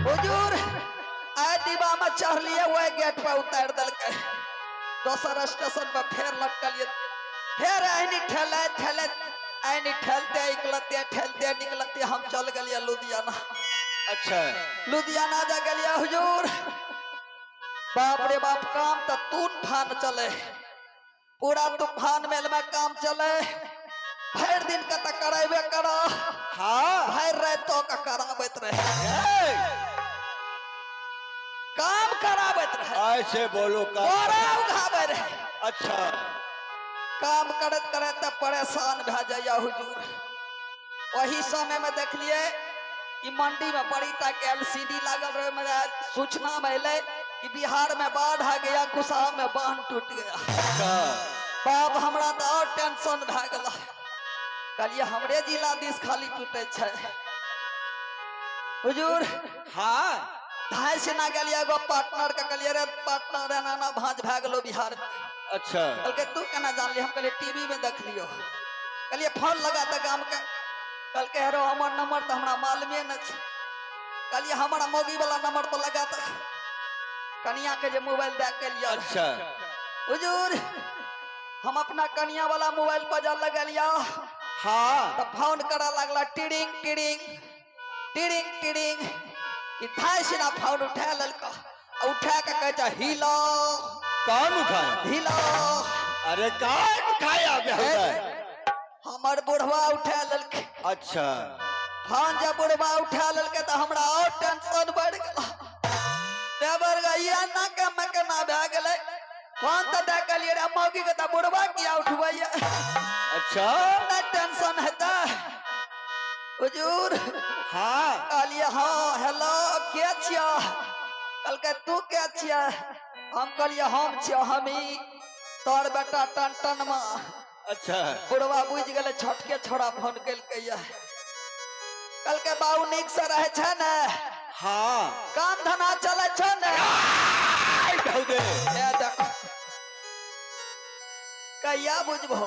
हुजूर आइ डिब्बा में चढ़लिए वही गेट पर उतार देलकै। दोसर स्टेशन पर फेर लटकलिए, फेर एहनी ठेले ठेले एहनी ठेलते निकलते ठेलते निकलते हम चल गेलिए लुधियाना। अच्छा। लुधियाना जा गेलिए हुजूर, बाप रे बाप काम तो तूफान चले, पूरा तूफान मेल में काम चले, भरि दिन का तो कराबे करो। हाँ। भरि राति का कराबैत रहे, काम कराबैत रहे। ऐसे बोलो का बोरा उघाबै रहे। अच्छा। काम करैत करैत तऽ परेशान भए जाइया हुजूर। ओही समय में देखलिए कि मंडी में बड़ी टा के एलसीडी लागल रहे, में सूचना में एलै कि बिहार में बाढ़ आ गया, कुशहा में बांध टूट गया। अच्छा। बाप हमरा तऽ और टेंशन भए गेल, कहलिए हमरे जिला दिस खाली टूटे छै हुजूर। हाँ। धाय से ना गेलिए एगो पार्टनर के, कहलिए रे पार्टनर एना एना भांज भए गेलो बिहार में। अच्छा। कहलकै तू केना जानली? हम कहलिए टीवी में देखलियो। कहलिए फोन लगा दे गाम के। कहलकै हेरो हमर नंबर तऽ हमरा मालूमे नहि छै। कहलिए हमरा मौगी वाला नंबर पर लगा दे, कनिया के जे मोबाइल दए के लिया। अच्छा। हुजूर हम अपना कनिया वाला मोबाइल पर जा लगलिया। हाँ। तऽ फोन करऽ लगला टिरिंग टिरिंग टिरिंग टिरिंग कि धाय सिना फोन उठा लेलको, उठा के कहै छै हिलो। कौन उठाया? हिलो। अरे कौन उठाया बेहुदा? हमर बुढ़वा उठा लेलकै। अच्छा। फोन जब बुढ़वा उठा लेलकै तऽ हमरा और टेंशन बढ़ि गेल। देवर गैया ना के मकना भए गेलै। फोन तऽ दए कहलियै रे मौगी के तऽ बुढ़वा किया उठबैया? अच्छा। नहि टेंशन हेतै हुजूर। हाँ। कहलियै हाँ हेलो के छियै? कहलकै तू के छियै? हम कहलियै हम छियै हमी तोर बेटा टन टन मा। अच्छा। बुढ़वा बुझि गेलै छोटके छोड़ा फोन केलकै। कहलकै बाबू नीक से रहै छै ने? हाँ। काम धंधा चलै छै ने? दे। देख कहिया बुझबो,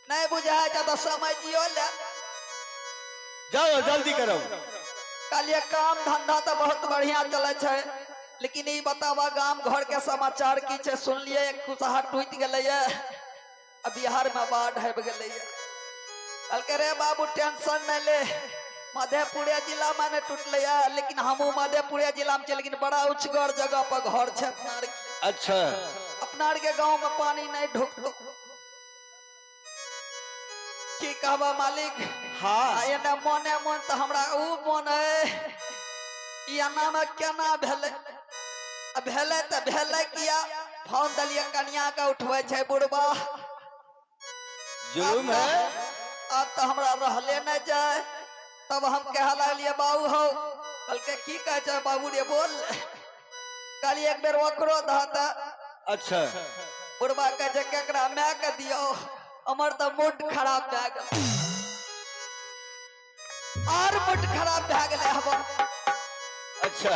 नहीं बुझाय छै तऽ समझियो ले। जाओ जल्दी करो। कहलियै काम धंधा तऽ बहुत बढ़िया चलै छै, लेकिन ई बताबा गाम घर के समाचार की छै? सुनलियै एक कुशहा टूटि गेलैये आ बिहार में बाढ़ आबि गेलैये। कहलकै रे बाबू टेंशन नहीं ले, मधेपुरे जिला में नहीं टूटलैये, लेकिन हमहूँ मधेपुरे जिला में छियै, लेकिन बड़ा उचगर जगह पर घर छै अपना आर के। अच्छा। अपना आर के गाँव में पानी नहीं ढुकतो। की कहबा मालिक? हाँ। एने मोने मोन तऽ हमरा ऊ मोन है ई एना में केना भेलै? आ भेलै तऽ भेलै किया? फोन देलियै कनिया के उठबै छै बुढ़बा। जुलुम है। अब तऽ हमरा रहले नहि जाय। तब हम कहे लगलियै बाबू हौ। कहलकै की कहै छै बाबू रे बोल। कहलियै एक बेर ओकरो दह तऽ। अच्छा। बुढ़बा कहै छै केकरा माय के दियौ? हमर तऽ मूड खराब भए गेल, और मूड खराब भए गेलै हमर। अच्छा।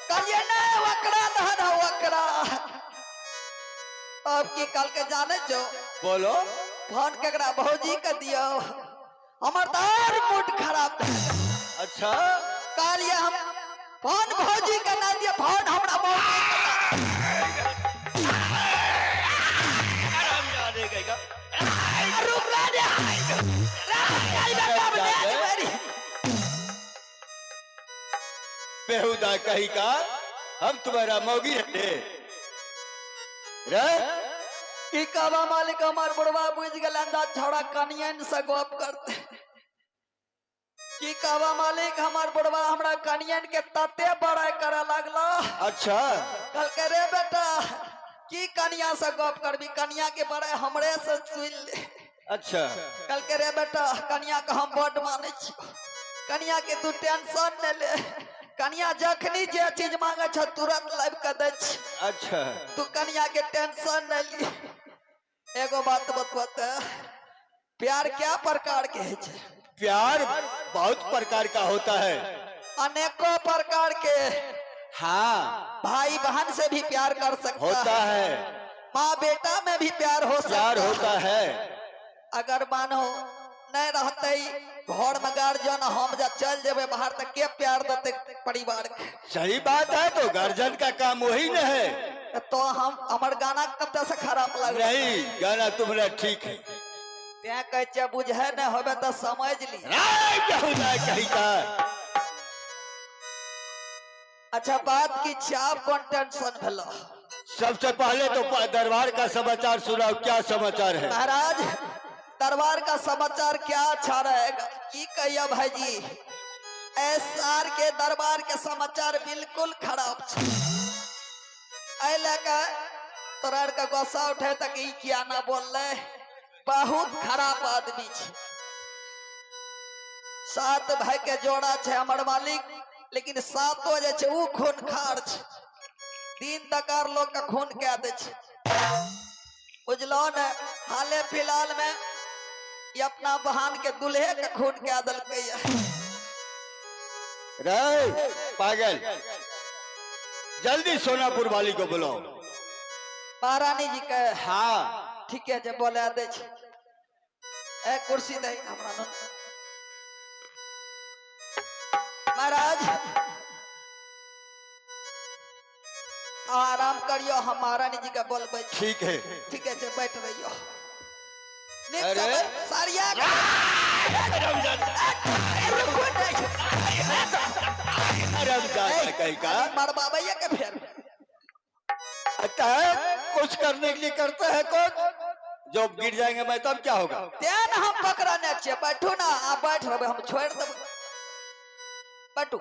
कहलियै नहि ओकरा दह ने ओकरा। तब की कहलकै जानै छौ? बोलो। फोन केकरा भौजी के दियौ? हमर तऽ और मूड खराब भए गेल। अच्छा। कहलियै हम फोन भौजी के नहि दियौ, फोन हमरा मौगी के दे। रुक रे, बेहुदा कही का, हम तुम्हारा मौगी है रे। की कहबा मालिक, हमर बुढ़वा बुझि गेल अंदाज छौड़ा कनियन से गप करते। की कहबा मालिक, हमर बुढ़वा हमरा कनियन के तते बड़ाई करे लगला। अच्छा। कहलकै रे बेटा की कनिया से गप करबी, कनिया के बड़ाई हमरे से सुनि ले। अच्छा। कहलकै रे बेटा कनिया के हम बड्ड मानै छी, कनिया के तू टेंशन नहि ले, कनिया जखनी जे चीज मांगे छ तुरंत लाबि के दै छी। अच्छा। तू कनिया के टेंशन नहि ली। एगो बात बतबते, प्यार क्या प्रकार के है छै? प्यार बहुत प्रकार का होता है। अनेकों प्रकार के। हाँ। भाई बहन से भी प्यार कर सकता होता है। माँ बेटा में भी प्यार हो सकता प्यार होता है। अगर मानो नहीं रहते घर में गार्जियन, हम जा चल जेबे बाहर तऽ के प्यार देते परिवार के। सही बात है, तो गार्जियन का काम वही न है। तो हम हमर गाना कतऽ से खराब लगल? नहीं, गाना तुम्हारा ठीक है। तें कहै छियै बुझे नहि होबे तऽ समझ ली। राय बेहुदा कहीं का। अच्छा बात की छै, आब कोन टेंशन भेलो? सबसे पहले तो दरबार का समाचार सुनाओ, क्या समाचार है? महाराज दरबार का समाचार क्या अच्छा रहेगा, की कहिया भाईजी, एस आर के दरबार के समाचार बिल्कुल खराब छै। एहि लए के तोरा आरके गुस्सा उठे तक ई किया ना बोलले, बहुत खराब आदमी छै। सात भाई के जोड़ा छै हमर मालिक, लेकिन सातो जे छै उ खून खार छै, दिन दकार लोग के खून कए दै छै, बुझलो ने। हाले फिलहाल में ई अपना बहन के दुल्हे के खून कए देलकै। रे पागल, जल्दी सोनापुर वाली को बुलाओ। महारानी जी के? हाँ। ठीक है, जे बोला दै छै। ए कुर्सी दे हमरा नुन। महाराज आराम करियो, हम महारानी जी के बोलबै। ठीक है। ठीक है, जे बैठ रहियो नीक से। अरे। बैठ, सारिया के- रुको नहीं। हरामजादा कहीं का। मरबाबैया के फेर। अच्छा है, कुछ करने के लिए करता है कौन, जो गिर जाएंगे मैं तब क्या होगा? तें ने हम पकड़ने छियै, बैठू ना, आ बैठ रहबै हम छोड़ि देबै, बैठू।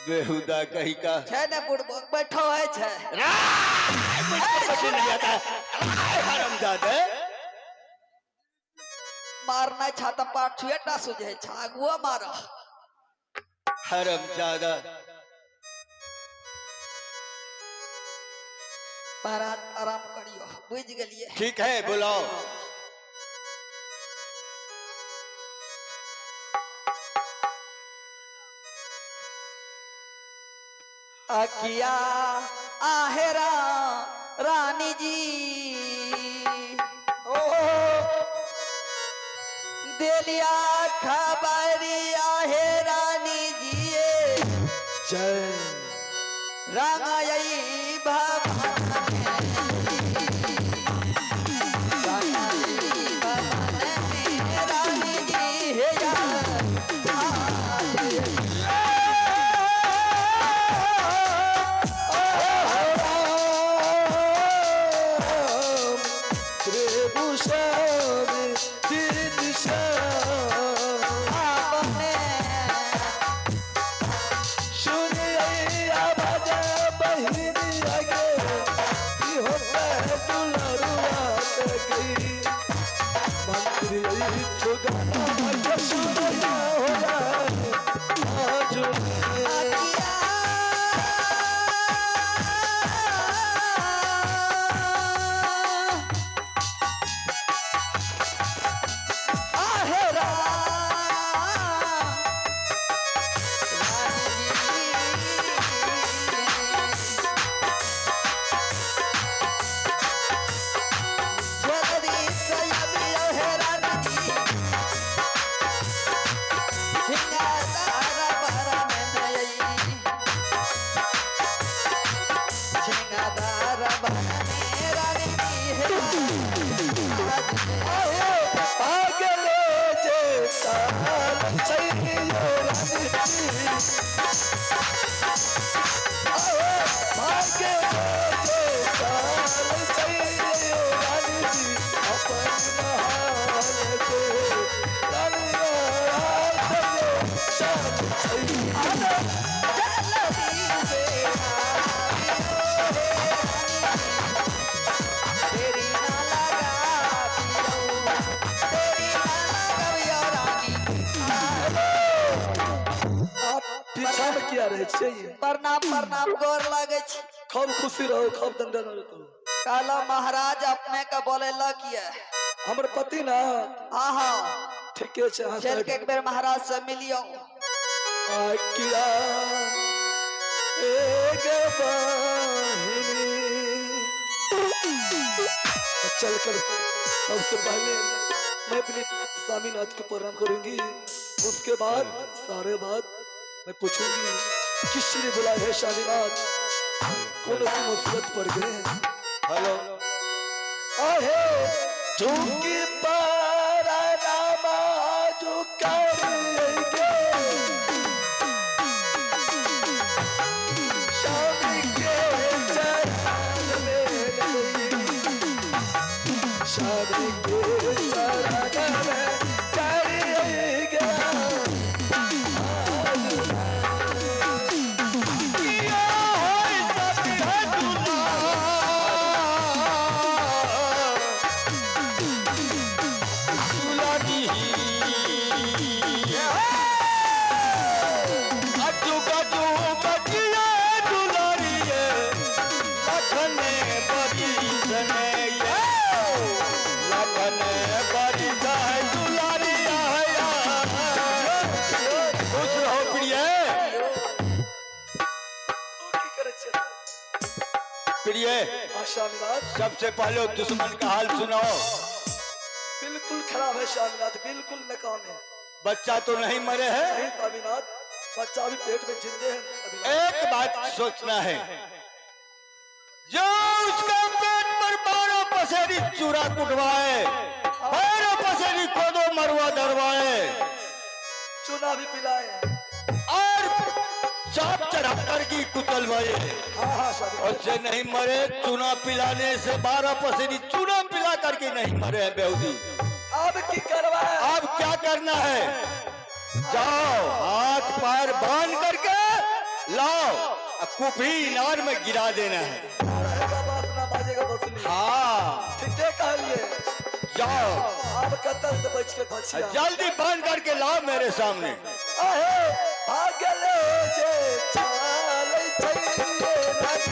बेहुदा कहीं का। छै ने बुढ़बो बैठो है छै। पसीना नहीं आता हरामजादे। मारनाइ छा तऽ पाछुए टा सुझै छै, आगुओ मार। हरामजादा। महाराज आराम करियो, बुझि गेलियै? ठीक है, बुलाओ। अकिया आहेरा रानी जी ओ देलिया खबरिया हे रानी जी, जय। रंगई भवन रंगई भवन में रानी जी हे या। त्रिभूषण तीन श्याम आपने सुनिया बाजा बहिनी आगे इहो दुलरुआ गई मंत्री चुगाना के सुनिया हो जाए आजुने। अकिया आहेरा जल्दी से अभी आहेरा जी छिंगादार बर में नई छिंगादार बर में रानी जी है। पागले जे ताल सैयो रानी जी, आए भाग्य जे ताल सैयो रानी जी, अपन महाल के रानिया चाल सैयो। जल्दी से तेरी ना लगा पियो, तेरी ना लगाबियो रानी। आप पीछा में किया रहे छियै? प्रणाम प्रणाम, गोर लागै छी। खूब खुशी रहो, खूब दंडन रहो। कहला महाराज अपने के बोलेलक ये। हमर पति ना? हाँ हाँ। ठीके छै अहाँ। चल के एक बेर महाराज से मिलियो। किया एक बहिनी चलकर सबसे पहले मैं अपने स्वामीनाथ को प्रणाम करूंगी, उसके बाद सारे बात मैं पूछूंगी। किस लिए बुलाए है स्वामीनाथ, कौन सी मुसीबत पड़ गए हैं। हेलो आहे झुकी पारा रामा झुकरेंगे, श्याम के चरण में नहीं, श्याम के चरण में चढ़ेगा। खुश रहो प्रिय। की करै छियै? प्रिय। हाँ स्वामीनाथ। सबसे पहले दुश्मन का हाल सुनाओ। बिल्कुल खराब है स्वामीनाथ, बिल्कुल नाकाम है। बच्चा तो नहीं मरे है? नहीं स्वामीनाथ, बच्चा अभी पेट में जिंदे है स्वामीनाथ। एक बात सोचना है, जो उसके पेट पर 12 पसेरी चूरा कुटवाए, 12 पसेरी कोदो मरवा धरवाए, चूना भी पिलाए और चाप चढ़ा कर की कुचलवाए, हाँ हाँ स्वामीनाथ। उससे नहीं मरे। चूना पिलाने से 12 पसेरी चूना पिला करके नहीं मरे हैं बेहूदी। अब की करवाए? अब क्या करना है? जाओ हाथ पैर बांध करके लाओ, कुफी इनार में गिरा देना है। रहेगा बात ना बाजेगा बसली। हाँ ठीक है कहलिए। जाओ। अब कतल से बच के बचिया। जल्दी बांध करके लाओ मेरे सामने। आहे भागले जे चालै छैये रानी।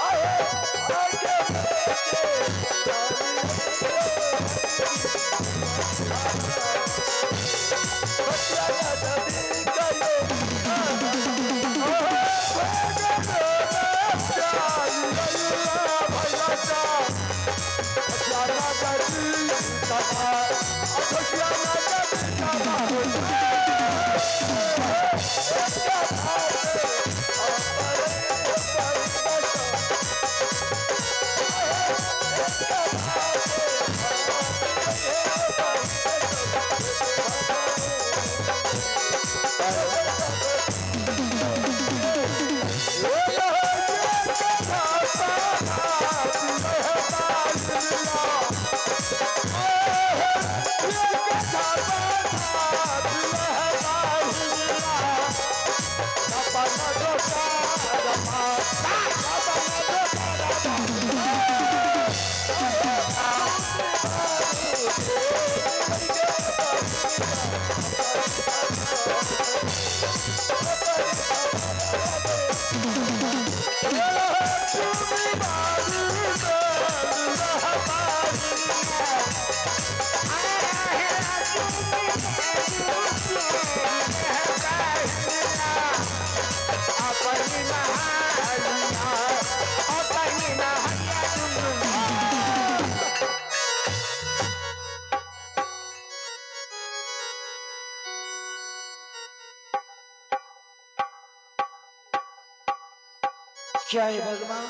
आहे भागले जे चालै छैये बचिया जदी गए। क्या है भगवान,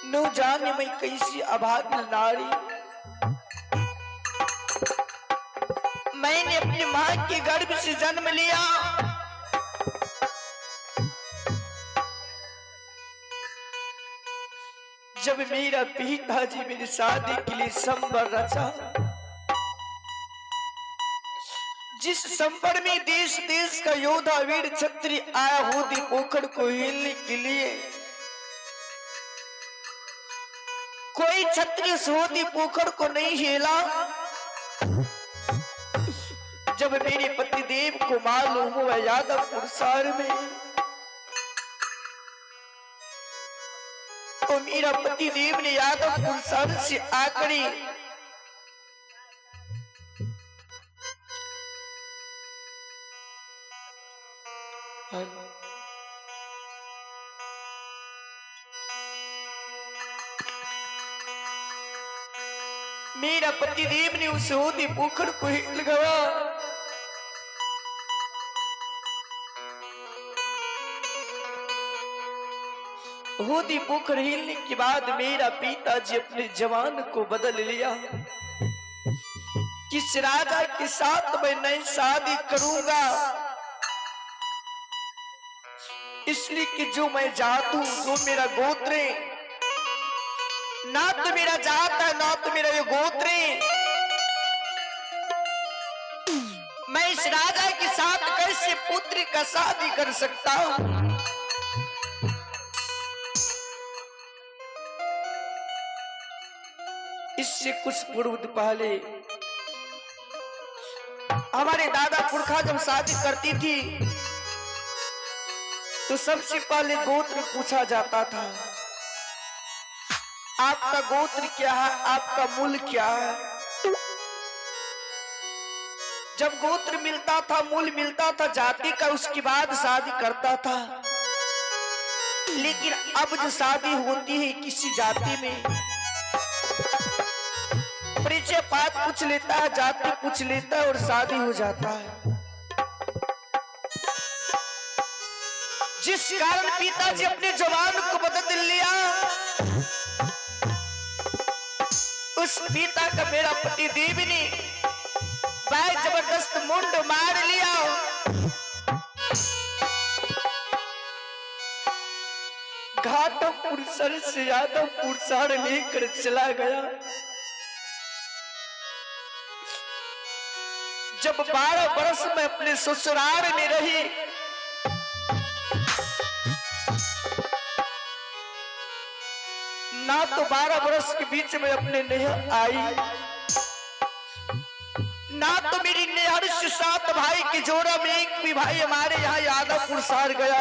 नो जाने मैं कैसी अभागी नारी। मैंने अपनी माँ के गर्भ से जन्म लिया, जब मेरा पिताजी मेरी शादी के लिए संबर रचा, जिस संबर में देश देश का योद्धा वीर छत्री आया होती पोखर को हिलने के लिए, कोई छत्री सोती पोखर को नहीं हिला। जब मेरे पतिदेव को मालूम हुआ यादव पुरसार में, तो मेरा पतिदेव ने यादव पुरसार से आकर मेरा पतिदेव ने उस होदी पोखर को हिल गया। होदी पोखर हिलने के बाद मेरा पिताजी अपने जवान को बदल लिया। किस राजा के साथ मैं नई शादी करूंगा, इसलिए कि जो मैं जात हूं, जो मेरा गोत्र है, ना तो मेरा जात है, ना तो मेरा ये गोत्र है। मैं इस राजा के साथ कैसे पुत्री का शादी कर सकता हूं? इससे कुछ पूर्व पहले हमारे दादा पुरखा जब शादी करती थी तो सबसे पहले गोत्र पूछा जाता था। आपका गोत्र क्या है, आपका मूल क्या है? जब गोत्र मिलता था, मूल मिलता था जाति का, उसके बाद शादी करता था। लेकिन अब जो शादी होती है किसी जाति में, परिचय पात पूछ लेता है, जाति पूछ लेता है और शादी हो जाता है। जिस कारण पिताजी अपने जवान को बदल लिया, उस पिता का मेरा पति देव ने बाय जबरदस्त मुंड मार लिया। घाटमपुर सर से यादवपुर शहर लेकर चला गया। जब 12 बरस में अपने ससुराल में रही, ना तो 12 बरस के बीच में अपने नैहर आई, ना तो मेरी नैहर से 7 भाई के जोड़ा में एक भी भाई हमारे यहाँ यादवपुर शहर गया।